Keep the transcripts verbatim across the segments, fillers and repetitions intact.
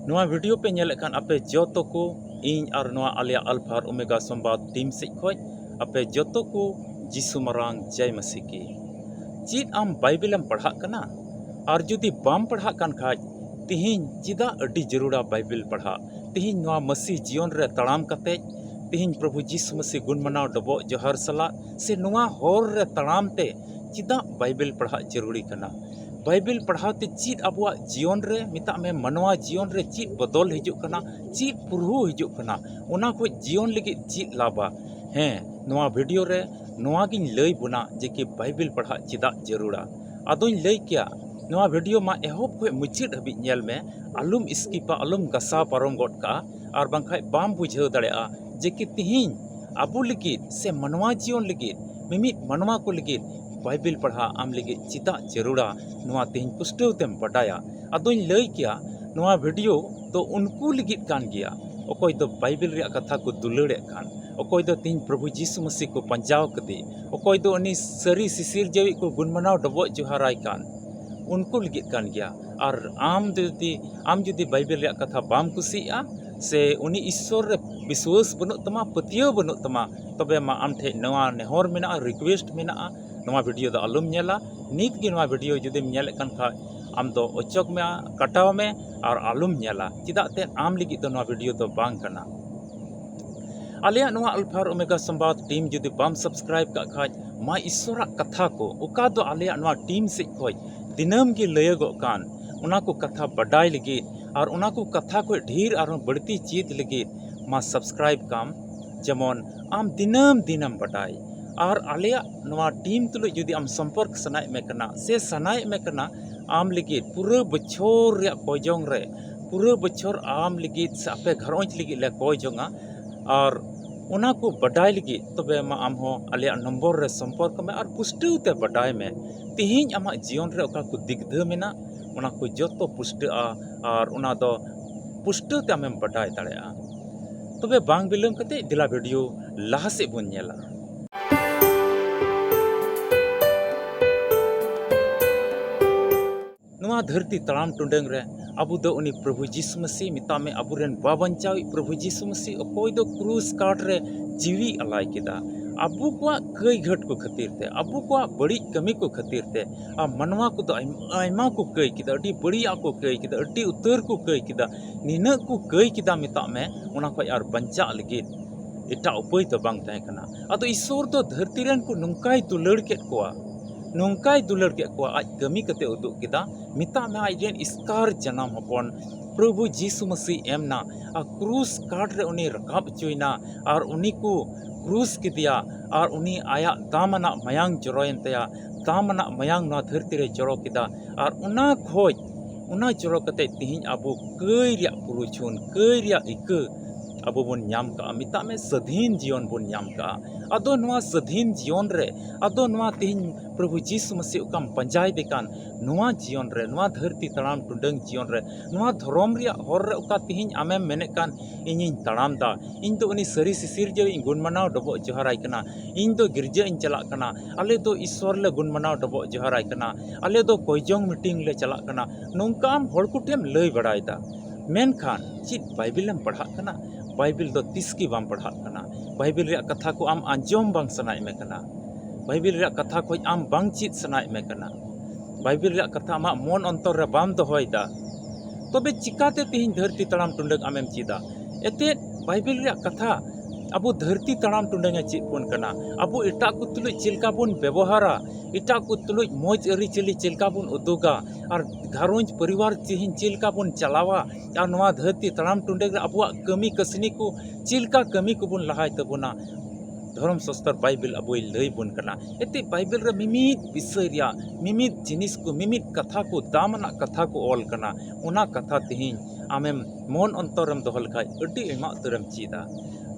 ᱱᱚᱣᱟ video ᱯᱮ ᱧᱮᱞᱮᱫ ᱠᱟᱱ ᱟᱯᱮ ᱡᱚᱛᱚ ᱠᱚ, ᱤᱧ ᱟᱨ ᱱᱚᱣᱟ ᱟᱞᱮᱭᱟᱜ Alpha ᱟᱨ Omega ᱥᱚᱢᱵᱟᱫ team ᱥᱮᱫ ᱠᱷᱚᱱ ᱟᱯᱮ ᱡᱚᱛᱚ ᱠᱚ ᱡᱤᱥᱩ ᱢᱟᱨᱟᱝ ᱡᱟᱭ ᱢᱟᱹᱥᱤ ᱠᱤ᱾ ᱪᱮᱫ ᱟᱢ ᱵᱟᱭᱵᱮᱞ ᱮᱢ ᱯᱟᱲᱦᱟᱜ ᱠᱟᱱᱟ? ᱟᱨ ᱡᱩᱫᱤ ᱵᱟᱢ ᱯᱟᱲᱦᱟᱜ ᱠᱟᱱ ᱠᱷᱟᱡ, ᱛᱤᱦᱤᱧ ᱪᱮᱫᱟᱜ ᱟᱹᱰᱤ ᱡᱟᱹᱨᱩᱲᱟ ᱵᱟᱭᱵᱮᱞ ᱯᱟᱲᱦᱟᱜ? ᱛᱤᱦᱤᱧ ᱱᱚᱣᱟ ᱢᱟᱹᱥᱤ ᱡᱤᱭᱚᱱ ᱨᱮ ᱛᱟᱲᱟᱢ ᱠᱟᱛᱮᱡ, ᱛᱤᱦᱤᱧ ᱯᱨᱚᱵᱷᱩ ᱡᱤᱥᱩ ᱢᱟᱹᱥᱤ ᱜᱩᱱ ᱢᱟᱱᱟᱣ ᱰᱚᱵᱚᱜ ᱡᱚᱦᱟᱨ ᱥᱟᱞᱟᱜ ᱥᱮ ᱱᱚᱣᱟ ᱦᱚᱨ ᱨᱮ ᱛᱟᱲᱟᱢ ᱛᱮ ᱪᱮᱫᱟᱜ ᱵᱟᱭᱵᱮᱞ ᱯᱟᱲᱦᱟᱜ ᱡᱟᱹᱨᱩᱲᱤ ᱠᱟᱱᱟ? ᱵᱟᱭᱵᱮᱞ ᱯᱟᱲᱦᱟᱣ ᱛᱮ ᱪᱮᱫ ᱟᱵᱚᱣᱟᱜ ᱡᱤᱭᱚᱱ ᱨᱮ, ᱢᱮᱛᱟᱜ ᱢᱮ, ᱢᱟᱱᱣᱟ ᱡᱤᱭᱚᱱ ᱨᱮ ᱪᱮᱫ ᱵᱚᱫᱚᱞ ᱦᱤᱡᱩᱜ ᱠᱟᱱᱟ, ᱪᱮᱫ ᱯᱩᱨᱦᱩ ᱦᱤᱡᱩᱜ ᱠᱟᱱᱟ, ᱚᱱᱟ ᱠᱷᱚᱡ ᱡᱤᱭᱚᱱ ᱞᱟᱹᱜᱤᱫ ᱪᱮᱫ ᱞᱟᱵᱟ? ᱦᱮᱸ, ᱱᱚᱣᱟ video ᱨᱮ ᱱᱚᱣᱟ ᱜᱤᱧ ᱞᱟᱹᱭ ᱵᱚᱱᱟ ᱡᱮ ᱠᱤ ᱵᱟᱭᱵᱮᱞ ᱯᱟᱲᱦᱟᱜ ᱪᱮᱫᱟᱜ ᱡᱟᱹᱨᱩᱲᱟ᱾ ᱟᱫᱚᱧ ᱞᱟᱹᱭ ᱠᱮᱭᱟ, ᱱᱚᱣᱟ video ᱢᱟ ᱮᱦᱚᱵ ᱠᱷᱚᱡ ᱢᱩᱪᱟᱹᱫ ᱦᱟᱹᱵᱤᱡ ᱧᱮᱞ ᱢᱮ, ᱟᱞᱚᱢ skip ᱟ, ᱟᱞᱚᱢ ᱜᱟᱥᱟᱣ ᱯᱟᱨᱚᱢ ᱜᱚᱫ ᱠᱟᱜᱼᱟ, ᱟᱨ ᱵᱟᱝᱠᱷᱟᱡ ᱵᱟᱢ ᱵᱩᱡᱷᱟᱹᱣ ᱫᱟᱲᱮᱭᱟᱜᱼᱟ ᱡᱮ ᱠᱤ ᱛᱤᱦᱤᱧ ᱟᱵᱚ ᱞᱟᱹᱜᱤᱫ ᱥᱮ ᱢᱟᱱᱣᱟ ᱡᱤᱭᱚᱱ ᱞᱟᱹᱜᱤᱫ, ᱢᱤᱢᱤᱫ ᱢᱟᱱᱣᱟ ᱠᱚ ᱞᱟᱹᱜᱤᱫ ᱵᱟᱭᱵᱮᱞ ᱯᱟᱲᱦᱟᱜ ᱟᱢ ᱞᱟᱹᱜᱤᱫ ᱪᱮᱫᱟᱜ ᱡᱟᱹᱨᱩᱲᱟ, ᱱᱚᱣᱟ ᱛᱤᱦᱤᱧ ᱯᱩᱥᱴᱟᱹᱣ ᱛᱮᱢ ᱵᱟᱰᱟᱭᱟ᱾ ᱟᱫᱚᱧ ᱞᱟᱹᱭ ᱠᱮᱭᱟ, ᱱᱚᱣᱟ video ᱫᱚ ᱩᱱᱠᱩ ᱞᱟᱹᱜᱤᱫ ᱠᱟᱱ ᱜᱮᱭᱟ, ᱚᱠᱚᱭ ᱫᱚ ᱵᱟᱭᱵᱮᱞ ᱨᱮᱭᱟᱜ ᱠᱟᱛᱷᱟ ᱠᱚ ᱫᱩᱞᱟᱹᱲᱮᱫ ᱠᱟᱱ, ᱚᱠᱚᱭ ᱫᱚ ᱛᱤᱦᱤᱧ ᱯᱨᱚᱵᱷᱩ ᱡᱤᱥᱩ ᱢᱟᱹᱥᱤ ᱠᱚ ᱯᱟᱸᱡᱟᱣ ᱠᱟᱫᱮ, ᱚᱠᱚᱭ ᱫᱚ ᱩᱱᱤ ᱥᱟᱹᱨᱤ ᱥᱤᱥᱤᱨᱡᱟᱹᱣᱤᱡ ᱠᱚ ᱜᱩᱱᱢᱟᱱᱟᱣ ᱰᱚᱵᱚᱜ ᱡᱚᱦᱟᱨᱟᱭ ᱠᱟᱱ, ᱩᱱᱠᱩ ᱞᱟᱹᱜᱤᱫ ᱠᱟᱱ ᱜᱮᱭᱟ᱾ ᱟᱨ ᱟᱢ ᱡᱩᱫᱤ, ᱟᱢ ᱡᱩᱫᱤ ᱵᱟᱭᱵᱮᱞ ᱨᱮᱭᱟᱜ ᱠᱟᱛᱷᱟ ᱵᱟᱢ ᱠᱩᱥᱤᱭᱟᱜᱼᱟ, ᱥᱮ ᱩᱱᱤ ᱤᱥᱥᱚᱨ ᱨᱮ ᱵᱤᱥᱣᱟᱹᱥ ᱵᱟᱹᱱᱩᱜ ᱛᱟᱢᱟ, ᱯᱟᱹᱛᱭᱟᱹᱣ ᱵᱟᱹᱱᱩᱜ ᱛᱟᱢᱟ, ᱛᱚᱵᱮ ᱢᱟ ᱟᱢ ᱴᱷᱮᱡ ᱱᱚᱣᱟ ᱱᱮᱦᱚᱨ ᱢᱮᱱᱟᱜᱼᱟ, request ᱢᱮᱱᱟᱜᱼᱟ, ᱱᱚᱣᱟ video ᱫᱚ ᱟᱞᱚᱢ ᱧᱮᱞᱟ᱾ ᱱᱤᱛ ᱜᱮ ᱱᱚᱣᱟ video ᱡᱩᱫᱤᱢ ᱧᱮᱞᱮᱫ ᱠᱟᱱ ᱠᱷᱟᱡ, ᱟᱢ ᱫᱚ ᱚᱪᱚᱜ ᱢᱮ, ᱠᱟᱴᱟᱣ ᱢᱮ ᱟᱨ ᱟᱞᱚᱢ ᱧᱮᱞᱟ᱾ ᱪᱮᱫᱟᱜ ᱛᱮ ᱟᱢ ᱞᱟᱹᱜᱤᱫ ᱫᱚ ᱱᱚᱣᱟ video ᱫᱚ ᱵᱟᱝ ᱠᱟᱱᱟ᱾ ᱟᱞᱮᱭᱟᱜ ᱱᱚᱣᱟ Alpha ᱟᱨ Omega ᱥᱚᱢᱵᱟᱫ team ᱡᱩᱫᱤ ᱵᱟᱢ subscribe ᱠᱟᱜ ᱠᱷᱟᱡ, ᱢᱟ ᱤᱥᱥᱚᱨᱟᱜ ᱠᱟᱛᱷᱟ ᱠᱚ, ᱚᱠᱟ ᱫᱚ ᱟᱞᱮᱭᱟᱜ ᱱᱚᱣᱟ team ᱥᱮᱫ ᱠᱷᱚᱡ ᱫᱤᱱᱟᱹᱢ ᱜᱮ ᱞᱟᱹᱭᱟᱹᱜᱚᱜ ᱠᱟᱱ, ᱚᱱᱟ ᱠᱚ ᱠᱟᱛᱷᱟ ᱵᱟᱰᱟᱭ ᱞᱟᱹᱜᱤᱫ ᱟᱨ ᱚᱱᱟ ᱠᱚ ᱠᱟᱛᱷᱟ ᱠᱷᱚᱡ ᱰᱷᱮᱨ ᱟᱨᱦᱚᱸ ᱵᱟᱹᱲᱛᱤ ᱪᱮᱫ ᱞᱟᱹᱜᱤᱫ, ᱢᱟ subscribe ᱠᱟᱢ᱾ ᱡᱮᱢᱚᱱ ᱟᱢ ᱫᱤᱱᱟᱹᱢ ᱫᱤᱱᱮᱢ ᱵᱟᱰᱟᱭ᱾ ᱟᱨ ᱟᱞᱮᱭᱟᱜ ᱱᱚᱣᱟ team ᱛᱩᱞᱩᱡ ᱡᱩᱫᱤ ᱟᱢ ᱥᱚᱢᱯᱚᱨᱠ ᱥᱟᱱᱟᱭᱮᱫ ᱢᱮ ᱠᱟᱱᱟ ᱥᱮ ᱥᱟᱱᱟᱭᱮᱫ ᱢᱮ ᱠᱟᱱᱟ, ᱟᱢ ᱞᱟᱹᱜᱤᱫ ᱯᱩᱨᱟᱹ ᱵᱚᱪᱷᱚᱨ ᱨᱮᱭᱟᱜ ᱠᱚᱭ ᱡᱚᱝ ᱨᱮ, ᱯᱩᱨᱟᱹ ᱵᱚᱪᱷᱚᱨ ᱟᱢ ᱞᱟᱹᱜᱤᱫ ᱥᱮ ᱟᱯᱮ ᱜᱷᱟᱨᱚᱸᱡᱽ ᱞᱟᱹᱜᱤᱫ ᱞᱮ ᱠᱚᱭ ᱡᱚᱝᱟ᱾ ᱟᱨ ᱚᱱᱟ ᱠᱚ ᱵᱟᱰᱟᱭ ᱞᱟᱹᱜᱤᱫ ᱛᱚᱵᱮ ᱢᱟ ᱟᱢ ᱦᱚᱸ ᱟᱞᱮᱭᱟᱜ ᱱᱚᱢᱵᱚᱨ ᱨᱮ ᱥᱚᱢᱯᱚᱨᱠ ᱢᱮ ᱟᱨ ᱯᱩᱥᱴᱟᱹᱣ ᱛᱮ ᱵᱟᱰᱟᱭ ᱢᱮ, ᱛᱤᱦᱤᱧ ᱟᱢᱟᱜ ᱡᱤᱭᱚᱱ ᱨᱮ ᱚᱠᱟ ᱠᱚ ᱫᱤᱜᱽᱫᱷᱟᱹ ᱢᱮᱱᱟᱜ, ᱚᱱᱟ ᱠᱚ ᱡᱚᱛᱚ ᱯᱩᱥᱴᱟᱹᱜᱼᱟ ᱟᱨ ᱚᱱᱟ ᱫᱚ ᱯᱩᱥᱴᱟᱹᱣ ᱛᱮ ᱟᱢᱮᱢ ᱵᱟᱰᱟᱭ ᱫᱟᱲᱮᱭᱟᱜᱼᱟ᱾ ᱛᱚᱵᱮ ᱵᱟᱝ ᱵᱤᱞᱚᱢ ᱠᱟᱛᱮ ᱫᱮᱞᱟ video ᱞᱟᱦᱟ ᱥᱮᱫ ᱵᱚᱱ ᱧᱮᱞᱟ᱾ ᱱᱚᱣᱟ ᱫᱷᱟᱹᱨᱛᱤ ᱛᱟᱲᱟᱢ ᱴᱩᱰᱟᱹᱝ ᱨᱮ ᱟᱵᱚ ᱫᱚ ᱩᱱᱤ ᱯᱨᱚᱵᱷᱩ ᱡᱤᱥᱩ ᱢᱟᱹᱥᱤ, ᱢᱮᱛᱟᱜ ᱢᱮ ᱟᱵᱚᱨᱮᱱ ᱵᱟᱧᱪᱟᱣᱤᱡ ᱯᱨᱚᱵᱷᱩ ᱡᱤᱥᱩ ᱢᱟᱹᱥᱤ, ᱚᱠᱚᱭ ᱫᱚ ᱠᱨᱩᱥ ᱠᱟᱴ ᱨᱮ ᱡᱤᱣᱤ ᱟᱞᱟᱭ ᱠᱮᱫᱟ ᱟᱵᱚ ᱠᱚᱣᱟᱜ ᱠᱟᱹᱭ ᱜᱷᱟᱹᱴ ᱠᱚ ᱠᱷᱟᱹᱛᱤᱨ ᱛᱮ, ᱟᱵᱚ ᱠᱚᱣᱟᱜ ᱵᱟᱹᱲᱤᱡ ᱠᱟᱹᱢᱤ ᱠᱚ ᱠᱷᱟᱹᱛᱤᱨ ᱛᱮ᱾ ᱟᱨ ᱢᱟᱱᱣᱟ ᱠᱚᱫᱚ ᱟᱭᱢᱟ, ᱟᱭᱢᱟ ᱠᱚ ᱠᱟᱹᱭ ᱠᱮᱫᱟ, ᱟᱹᱰᱤ ᱵᱟᱹᱲᱤᱡᱟᱜ ᱠᱚ ᱠᱟᱹᱭ ᱠᱮᱫᱟ, ᱟᱹᱰᱤ ᱩᱛᱟᱹᱨ ᱠᱚ ᱠᱟᱹᱭ ᱠᱮᱫᱟ, ᱱᱤᱱᱟᱹᱜ ᱠᱚ ᱠᱟᱹᱭ ᱠᱮᱫᱟ, ᱢᱮᱛᱟᱜ ᱢᱮ ᱚᱱᱟ ᱠᱷᱚᱡ ᱟᱨ ᱵᱟᱧᱪᱟᱜ ᱞᱟᱹᱜᱤᱫ ᱮᱴᱟᱜ ᱩᱯᱟᱹᱭ ᱫᱚ ᱵᱟᱝ ᱛᱟᱦᱮᱸ ᱠᱟᱱᱟ᱾ ᱟᱫᱚ ᱤᱥᱥᱚᱨ ᱫᱚ ᱫᱷᱟᱹᱨᱛᱤ ᱨᱮᱱ ᱠᱚ ᱱᱚᱝᱠᱟᱭ ᱫᱩᱞᱟᱹᱲ ᱠᱮᱫ ᱠᱚᱣᱟ, ᱱᱚᱝᱠᱟᱭ ᱫᱩᱞᱟᱹᱲ ᱠᱮᱫ ᱠᱚᱣᱟ, ᱟᱡ ᱠᱟᱹᱢᱤ ᱠᱟᱛᱮ ᱩᱫᱩᱜ ᱠᱮᱫᱟ᱾ ᱢᱮᱛᱟᱜ ᱢᱮ ᱟᱡ ᱨᱮᱱ ᱮᱥᱠᱟᱨ ᱡᱟᱱᱟᱢ ᱦᱚᱯᱚᱱ ᱯᱨᱚᱵᱷᱩ ᱡᱤᱥᱩ ᱢᱟᱹᱥᱤ ᱮᱢ ᱱᱟ, ᱟᱨ ᱠᱨᱩᱥ ᱠᱟᱴ ᱨᱮ ᱩᱱᱤ ᱨᱟᱠᱟᱵ ᱦᱚᱪᱚᱭᱮᱱᱟ, ᱟᱨ ᱩᱱᱤ ᱠᱚ ᱠᱨᱩᱥ ᱠᱮᱫᱮᱭᱟ, ᱟᱨ ᱩᱱᱤ ᱟᱭᱟᱜ ᱫᱟᱢ ᱟᱱᱟᱜ ᱢᱟᱭᱟᱝ ᱡᱚᱨᱚᱭᱮᱱ ᱛᱟᱭᱟ, ᱫᱟᱢ ᱟᱱᱟᱜ ᱢᱟᱭᱟᱝ ᱱᱚᱣᱟ ᱫᱷᱟᱹᱨᱛᱤ ᱨᱮ ᱡᱚᱨᱚ ᱠᱮᱫᱟ᱾ ᱟᱨ ᱚᱱᱟ ᱠᱷᱚᱡ, ᱚᱱᱟ ᱡᱚᱨᱚ ᱠᱟᱛᱮ ᱛᱤᱦᱤᱧ ᱟᱵᱚ ᱠᱟᱹᱭ ᱨᱮᱭᱟᱜ ᱯᱩᱨᱩᱪᱷᱩᱱ, ᱠᱟᱹᱭ ᱨᱮᱭᱟᱜ ᱤᱠᱟᱹ ᱟᱵᱚ ᱵᱚᱱ ᱧᱟᱢ ᱠᱟᱜᱼᱟ᱾ ᱢᱮᱛᱟᱜ ᱢᱮ ᱥᱟᱹᱫᱷᱤᱱ ᱡᱤᱭᱚᱱ ᱵᱚᱱ ᱧᱟᱢ ᱠᱟᱜᱼᱟ᱾ ᱟᱫᱚ ᱱᱚᱣᱟ ᱥᱟᱹᱫᱷᱤᱱ ᱡᱤᱭᱚᱱ ᱨᱮ, ᱟᱫᱚ ᱱᱚᱣᱟ ᱛᱤᱦᱤᱧ ᱯᱨᱚᱵᱷᱩ ᱡᱤᱥᱩ ᱢᱟᱹᱥᱤ ᱚᱠᱟᱢ ᱯᱟᱸᱡᱟᱭᱮᱫᱮ ᱠᱟᱱ, ᱱᱚᱣᱟ ᱡᱤᱭᱚᱱ ᱨᱮ, ᱱᱚᱣᱟ ᱫᱷᱟᱹᱨᱛᱤ ᱛᱟᱲᱟᱢ ᱴᱩᱰᱟᱹᱝ ᱡᱤᱭᱚᱱ ᱨᱮ, ᱱᱚᱣᱟ ᱫᱷᱚᱨᱚᱢ ᱨᱮᱭᱟᱜ ᱦᱚᱨ ᱨᱮ ᱚᱠᱟ ᱛᱤᱦᱤᱧ ᱟᱢᱮᱢ ᱢᱮᱱᱮᱫ ᱠᱟᱱ, ᱤᱧᱤᱧ ᱛᱟᱲᱟᱢ ᱫᱟ, ᱤᱧ ᱫᱚ ᱩᱱᱤ ᱥᱟᱹᱨᱤ ᱥᱤᱥᱤᱨᱡᱟᱹᱣᱤᱡ ᱤᱧ ᱜᱩᱱ ᱢᱟᱱᱟᱣ ᱰᱚᱵᱚᱜ ᱡᱚᱦᱟᱨᱟᱭ ᱠᱟᱱᱟ, ᱤᱧ ᱫᱚ ᱜᱤᱨᱡᱟᱹ ᱤᱧ ᱪᱟᱞᱟᱜ ᱠᱟᱱᱟ, ᱟᱞᱮ ᱫᱚ ᱤᱥᱥᱚᱨ ᱞᱮ ᱜᱩᱱ ᱢᱟᱱᱟᱣ ᱰᱚᱵᱚᱜ ᱡᱚᱦᱟᱨᱟᱭ ᱠᱟᱱᱟ, ᱟᱞᱮ ᱫᱚ ᱠᱚᱭᱡᱚᱝ ᱢᱤᱴᱤᱝ ᱞᱮ ᱪᱟᱞᱟᱜ ᱠᱟᱱᱟ, ᱱᱚᱝᱠᱟ ᱟᱢ ᱦᱚᱲ ᱠᱚᱴᱷᱮᱱ ᱞᱟᱹᱭ ᱵᱟᱲᱟᱭᱮᱫᱟ᱾ ᱢᱮᱱᱠᱷᱟᱱ ᱪᱮᱫ ᱵᱟᱭᱵᱮᱞ ᱮᱢ ᱯᱟᱲᱦᱟᱜ ᱠᱟᱱᱟ? ᱵᱟᱭᱵᱮᱞ ᱫᱚ ᱛᱤᱥ ᱜᱮ ᱵᱟᱢ ᱯᱟᱲᱦᱟᱜ ᱠᱟᱱᱟ᱾ ᱵᱟᱭᱵᱮᱞ ᱨᱮᱭᱟᱜ ᱠᱟᱛᱷᱟ ᱠᱚ ᱟᱢ ᱟᱸᱡᱚᱢ ᱵᱟᱝ ᱥᱟᱱᱟᱭᱮᱫ ᱢᱮ ᱠᱟᱱᱟ᱾ ᱵᱟᱭᱵᱮᱞ ᱨᱮᱭᱟᱜ ᱠᱟᱛᱷᱟ ᱠᱷᱚᱡ ᱟᱢ ᱵᱟᱝ ᱪᱮᱫ ᱥᱟᱱᱟᱭᱮᱫ ᱢᱮ ᱠᱟᱱᱟ᱾ ᱵᱟᱭᱵᱮᱞ ᱨᱮᱭᱟᱜ ᱠᱟᱛᱷᱟ ᱟᱢᱟᱜ ᱢᱚᱱ ᱚᱱᱛᱚᱨ ᱨᱮ ᱵᱟᱢ ᱫᱚᱦᱚᱭᱮᱫᱟ᱾ ᱛᱚᱵᱮ ᱪᱤᱠᱟᱛᱮ ᱛᱤᱦᱤᱧ ᱫᱷᱟᱹᱨᱛᱤ ᱛᱟᱲᱟᱢ ᱴᱩᱰᱟᱹᱝ ᱟᱢᱮᱢ ᱪᱮᱫᱟ? ᱮᱛᱮᱫ ᱵᱟᱭᱵᱮᱞ ᱨᱮᱭᱟᱜ ᱠᱟᱛᱷᱟ ᱟᱵᱚ ᱫᱷᱟᱹᱨᱛᱤ ᱛᱟᱲᱟᱢ ᱴᱩᱰᱟᱹᱝ ᱮ ᱪᱮᱫ ᱵᱚᱱ ᱠᱟᱱᱟ᱾ ᱟᱵᱚ ᱮᱴᱟᱜ ᱠᱚ ᱛᱩᱞᱩᱡ ᱪᱮᱫ ᱞᱮᱠᱟ ᱵᱚᱱ ᱵᱮᱵᱚᱦᱟᱨᱟ, ᱮᱴᱟᱜ ᱠᱚ ᱛᱩᱞᱩᱡ ᱢᱚᱡᱽ ᱟᱹᱨᱤᱪᱟᱹᱞᱤ ᱪᱮᱫ ᱞᱮᱠᱟ ᱵᱚᱱ ᱩᱫᱩᱜᱟ, ᱟᱨ ᱜᱷᱟᱨᱚᱸᱡᱽ ᱯᱚᱨᱤᱵᱟᱨ ᱛᱤᱦᱤᱧ ᱪᱮᱫ ᱞᱮᱠᱟ ᱵᱚᱱ ᱪᱟᱞᱟᱣᱟ, ᱟᱨ ᱱᱚᱣᱟ ᱫᱷᱟᱹᱨᱛᱤ ᱛᱟᱲᱟᱢ ᱴᱩᱰᱟᱹᱝ ᱨᱮ ᱟᱵᱚᱣᱟᱜ ᱠᱟᱹᱢᱤ ᱠᱟᱹᱥᱱᱤ ᱠᱚ ᱪᱮᱫ ᱞᱮᱠᱟ ᱠᱟᱹᱢᱤ ᱠᱚᱵᱚᱱ ᱞᱟᱦᱟᱭ ᱛᱟᱵᱚᱱᱟ, ᱫᱷᱚᱨᱚᱢ ᱥᱟᱥᱛᱚᱨ ᱵᱟᱭᱵᱮᱞ ᱟᱵᱚᱭ ᱞᱟᱹᱭ ᱵᱚᱱ ᱠᱟᱱᱟ᱾ ᱮᱱᱛᱮ ᱵᱟᱭᱵᱮᱞ ᱨᱮ ᱢᱤᱢᱤᱫ ᱵᱤᱥᱚᱭ ᱨᱮᱭᱟᱜ ᱢᱤᱢᱤᱫ ᱡᱤᱱᱤᱥ ᱠᱚ, ᱢᱤᱢᱤᱫ ᱠᱟᱛᱷᱟ ᱠᱚ, ᱫᱟᱢ ᱟᱱᱟᱜ ᱠᱟᱛᱷᱟ ᱠᱚ ᱚᱞ ᱠᱟᱱᱟ᱾ ᱚᱱᱟ ᱠᱟᱛᱷᱟ ᱛᱮᱦᱮᱧ ᱟᱢᱮᱢ ᱢᱚᱱ ᱚᱱᱛᱚᱨᱮᱢ ᱫᱚᱦᱚ ᱞᱮᱠᱷᱟᱡ ᱟᱹᱰᱤ ᱟᱭᱢᱟ ᱩᱛᱟᱹᱨᱮᱢ ᱪᱮᱫᱟ᱾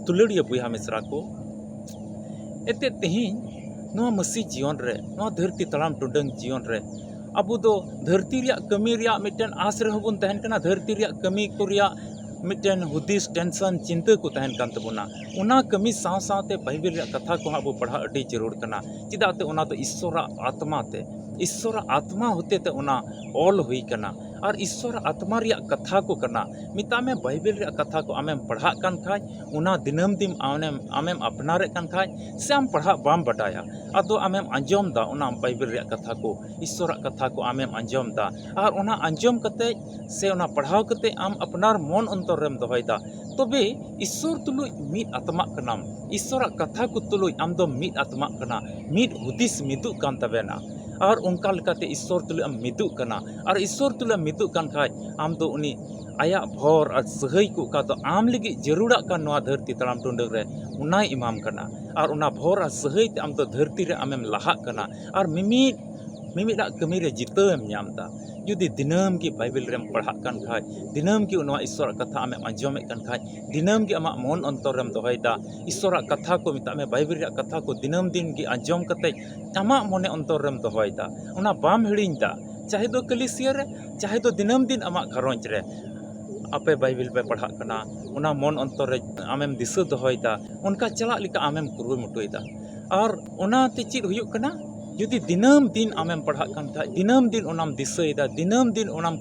ᱫᱩᱞᱟᱹᱲᱤᱭᱟᱹ ᱵᱚᱭᱦᱟ ᱢᱤᱥᱨᱟ ᱠᱚ, ᱮᱱᱛᱮ ᱛᱮᱦᱮᱧ ᱱᱚᱣᱟ ᱢᱟᱹᱥᱤ ᱡᱤᱭᱚᱱ ᱨᱮ, ᱱᱚᱣᱟ ᱫᱷᱟᱹᱨᱛᱤ ᱛᱟᱲᱟᱢ ᱴᱩᱰᱟᱹᱝ ᱡᱤᱭᱚᱱ ᱨᱮ ᱟᱵᱚ ᱫᱚ ᱫᱷᱟᱹᱨᱛᱤ ᱨᱮᱭᱟᱜ ᱠᱟᱹᱢᱤ ᱨᱮᱭᱟᱜ ᱢᱤᱫᱴᱮᱱ ᱟᱥ ᱨᱮᱦᱚᱸ ᱵᱚᱱ ᱛᱟᱦᱮᱱ ᱠᱟᱱᱟ, ᱫᱷᱟᱹᱨᱛᱤ ᱨᱮᱭᱟᱜ ᱠᱟᱹᱢᱤ ᱠᱚ ᱨᱮᱭᱟᱜ ᱢᱤᱫᱴᱮᱱ ᱦᱩᱫᱤᱥ, ᱴᱮᱱᱥᱚᱱ, ᱪᱤᱱᱛᱟᱹ ᱠᱚ ᱛᱟᱦᱮᱱ ᱠᱟᱱ ᱛᱟᱵᱚᱱᱟ᱾ ᱚᱱᱟ ᱠᱟᱹᱢᱤ ᱥᱟᱶ ᱥᱟᱶᱛᱮ ᱵᱟᱭᱵᱮᱞ ᱨᱮᱭᱟᱜ ᱠᱟᱛᱷᱟ ᱠᱚᱦᱚᱸ ᱟᱵᱚ ᱯᱟᱲᱦᱟᱣ ᱟᱹᱰᱤ ᱡᱟᱹᱨᱩᱲ ᱠᱟᱱᱟ᱾ ᱪᱮᱫᱟᱜ ᱛᱮ ᱚᱱᱟ ᱫᱚ ᱤᱥᱥᱚᱨᱟᱜ ᱟᱛᱢᱟ ᱛᱮ, ᱤᱥᱥᱚᱨᱟᱜ ᱟᱛᱢᱟ ᱦᱚᱛᱮ ᱛᱮ ᱚᱱᱟ ᱚᱞ ᱦᱩᱭ ᱠᱟᱱᱟ᱾ ᱟᱨ ᱤᱥᱥᱚᱨ ᱟᱛᱢᱟ ᱨᱮᱭᱟᱜ ᱠᱟᱛᱷᱟ ᱠᱚ ᱠᱟᱱᱟ᱾ ᱢᱮᱛᱟᱜ ᱢᱮ, ᱵᱟᱭᱵᱮᱞ ᱨᱮᱭᱟᱜ ᱠᱟᱛᱷᱟ ᱠᱚ ᱟᱢᱮᱢ ᱯᱟᱲᱦᱟᱜ ᱠᱟᱱ ᱠᱷᱟᱡ, ᱚᱱᱟ ᱫᱤᱱᱟᱹᱢ ᱫᱤᱱ ᱟᱢᱮᱢ, ᱟᱢᱮᱢ ᱟᱯᱱᱟᱨᱮᱫ ᱠᱟᱱ ᱠᱷᱟᱡ, ᱥᱮ ᱟᱢ ᱯᱟᱲᱦᱟᱜ ᱵᱟᱢ ᱵᱟᱰᱟᱭᱟ, ᱟᱫᱚ ᱟᱢᱮᱢ ᱟᱸᱡᱚᱢ ᱫᱟ ᱚᱱᱟ ᱵᱟᱭᱵᱮᱞ ᱨᱮᱭᱟᱜ ᱠᱟᱛᱷᱟ ᱠᱚ, ᱤᱥᱥᱚᱨᱟᱜ ᱠᱟᱛᱷᱟ ᱠᱚ ᱟᱢᱮᱢ ᱟᱸᱡᱚᱢ ᱫᱟ, ᱟᱨ ᱚᱱᱟ ᱟᱸᱡᱚᱢ ᱠᱟᱛᱮ ᱥᱮ ᱚᱱᱟ ᱯᱟᱲᱦᱟᱣ ᱠᱟᱛᱮ ᱟᱢ ᱟᱯᱱᱟᱨ ᱢᱚᱱ ᱚᱱᱛᱚᱨ ᱨᱮᱢ ᱫᱚᱦᱚᱭᱮᱫᱟ, ᱛᱚᱵᱮ ᱤᱥᱥᱚᱨ ᱛᱩᱞᱩᱡ ᱢᱤᱫ ᱟᱛᱢᱟᱜ ᱠᱟᱱᱟᱢ᱾ ᱤᱥᱥᱚᱨᱟᱜ ᱠᱟᱛᱷᱟ ᱠᱚ ᱛᱩᱞᱩᱡ ᱟᱢ ᱫᱚ ᱢᱤᱫ ᱟᱛᱢᱟᱜ ᱠᱟᱱᱟ, ᱢᱤᱫ ᱦᱩᱫᱤᱥ ᱢᱤᱫᱩᱜ ᱠᱟᱱ ᱛᱟᱵᱮᱱᱟ᱾ ᱟᱨ ᱚᱱᱠᱟ ᱞᱮᱠᱟᱛᱮ ᱤᱥᱥᱚᱨ ᱛᱩᱞᱩᱡ ᱮᱢ ᱢᱤᱫᱩᱜ ᱠᱟᱱᱟ᱾ ᱟᱨ ᱤᱥᱥᱚᱨ ᱛᱩᱞᱩᱡ ᱮᱢ ᱢᱤᱫᱩᱜ ᱠᱟᱱ ᱠᱷᱟᱡ, ᱟᱢ ᱫᱚ ᱩᱱᱤ ᱟᱭᱟᱜ ᱵᱷᱚᱨ ᱟᱨ ᱥᱟᱹᱦᱟᱹᱭ ᱠᱚ, ᱚᱠᱟ ᱫᱚ ᱟᱢ ᱞᱟᱹᱜᱤᱫ ᱡᱟᱹᱨᱩᱲᱟᱜ ᱠᱟᱱ ᱱᱚᱣᱟ ᱫᱷᱟᱹᱨᱛᱤ ᱛᱟᱲᱟᱢ ᱴᱩᱰᱟᱹᱝ ᱨᱮ, ᱚᱱᱟᱭ ᱮᱢᱟᱢ ᱠᱟᱱᱟ᱾ ᱟᱨ ᱚᱱᱟ ᱵᱷᱚᱨ ᱟᱨ ᱥᱟᱹᱦᱟᱹᱭ ᱛᱮ ᱟᱢ ᱫᱚ ᱫᱷᱟᱹᱨᱛᱤ ᱨᱮ ᱟᱢᱮᱢ ᱞᱟᱦᱟᱜ ᱠᱟᱱᱟ᱾ ᱟᱨ ᱢᱤᱢᱤᱫ, ᱢᱤᱢᱤᱫᱟᱜ ᱠᱟᱹᱢᱤ ᱨᱮ ᱡᱤᱛᱟᱹᱣ ᱮᱢ ᱧᱟᱢ ᱮᱫᱟ᱾ ᱡᱩᱫᱤ ᱫᱤᱱᱟᱹᱢ ᱜᱮ ᱵᱟᱭᱵᱮᱞ ᱨᱮᱢ ᱯᱟᱲᱦᱟᱜ ᱠᱟᱱ ᱠᱷᱟᱡ, ᱫᱤᱱᱟᱹᱢ ᱜᱮ ᱱᱚᱣᱟ ᱤᱥᱥᱚᱨᱟᱜ ᱠᱟᱛᱷᱟ ᱟᱢᱮᱢ ᱟᱸᱡᱚᱢᱮᱫ ᱠᱟᱱ ᱠᱷᱟᱡ, ᱫᱤᱱᱟᱹᱢ ᱜᱮ ᱟᱢᱟᱜ ᱢᱚᱱ ᱚᱱᱛᱚᱨ ᱨᱮᱢ ᱫᱚᱦᱚᱭᱮᱫᱟ, ᱤᱥᱥᱚᱨᱟᱜ ᱠᱟᱛᱷᱟ ᱠᱚ, ᱢᱮᱛᱟᱜ ᱢᱮ, ᱵᱟᱭᱵᱮᱞ ᱨᱮᱭᱟᱜ ᱠᱟᱛᱷᱟ ᱠᱚ ᱫᱤᱱᱟᱹᱢ ᱫᱤᱱ ᱜᱮ ᱟᱸᱡᱚᱢ ᱠᱟᱛᱮ ᱟᱢᱟᱜ ᱢᱚᱱᱮ ᱚᱱᱛᱚᱨ ᱨᱮᱢ ᱫᱚᱦᱚᱭᱮᱫᱟ, ᱚᱱᱟ ᱵᱟᱢ ᱦᱤᱲᱤᱧ ᱮᱫᱟ, ᱪᱟᱦᱮ ᱫᱚ ᱠᱟᱹᱞᱤᱥᱤᱭᱟᱹ ᱨᱮ, ᱪᱟᱦᱮ ᱫᱚ ᱫᱤᱱᱟᱹᱢ ᱫᱤᱱ ᱟᱢᱟᱜ ᱜᱷᱟᱨᱚᱸᱡᱽ ᱨᱮ, ᱟᱯᱮ ᱵᱟᱭᱵᱮᱞ ᱯᱮ ᱯᱟᱲᱦᱟᱜ ᱠᱟᱱᱟ, ᱚᱱᱟ ᱢᱚᱱ ᱚᱱᱛᱚᱨ ᱨᱮ ᱟᱢᱮᱢ ᱫᱤᱥᱟᱹ ᱫᱚᱦᱚᱭᱮᱫᱟ, ᱚᱱᱠᱟ ᱪᱟᱞᱟᱜ ᱞᱮᱠᱟ ᱟᱢᱮᱢ ᱠᱩᱨᱩᱢᱩᱴᱩᱭᱮᱫᱟ᱾ ᱟᱨ ᱚᱱᱟᱛᱮ ᱪᱮᱫ ᱦᱩᱭᱩᱜ ᱠᱟᱱᱟ? ᱡᱩᱫᱤ ᱫᱤᱱᱟᱹᱢ ᱫᱤᱱ ᱟᱢᱮᱢ ᱯᱟᱲᱦᱟᱜ ᱠᱟᱱ ᱠᱷᱟᱡ, ᱫᱤᱱᱟᱹᱢ ᱫᱤᱱ ᱚᱱᱟᱢ ᱫᱤᱥᱟᱹᱭᱮᱫᱟ, ᱫᱤᱱᱟᱹᱢ ᱫᱤᱱ ᱚᱱᱟᱢ